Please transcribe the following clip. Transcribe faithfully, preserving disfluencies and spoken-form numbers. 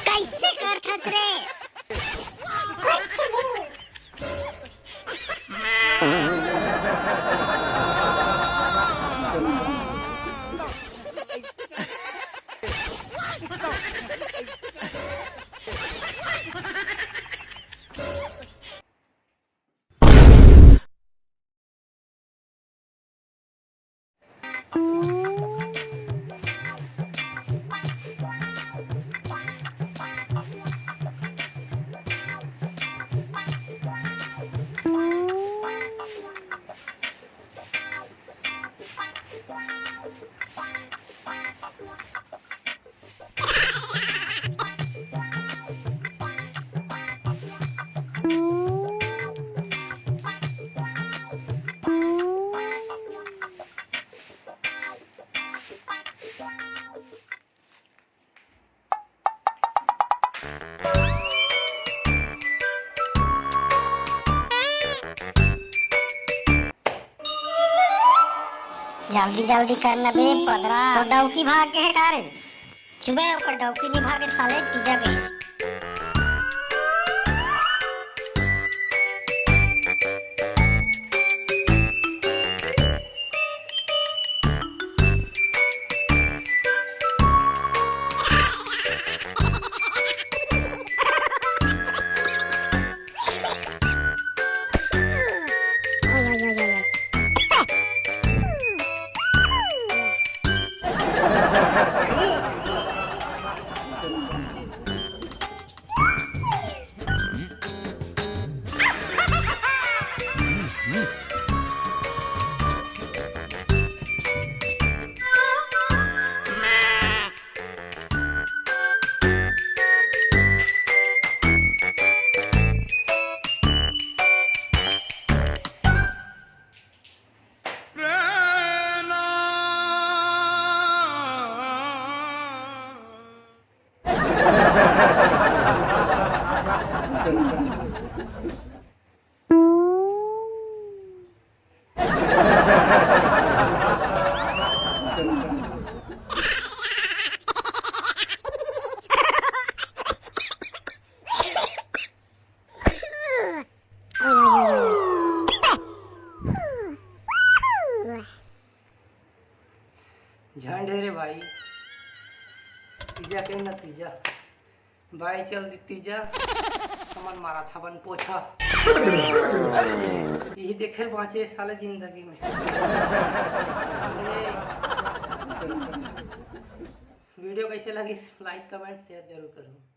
कैसे करथस रे? कुछ भी। जल्दी जल्दी कर ना बे पदरा। तो डौकी भाग के हे का रे? चुबे ओकर डौकी नहीं भागे साले, तीजा के। झंड हे रे भाई, तीजा के नतीजा। भाई चल दी तीजा, हमन मारा था बन पोछा। यही देखे बाँचे साले जिंदगी में। वीडियो कैसे लगिस, like, comment, share जरूर करूँ।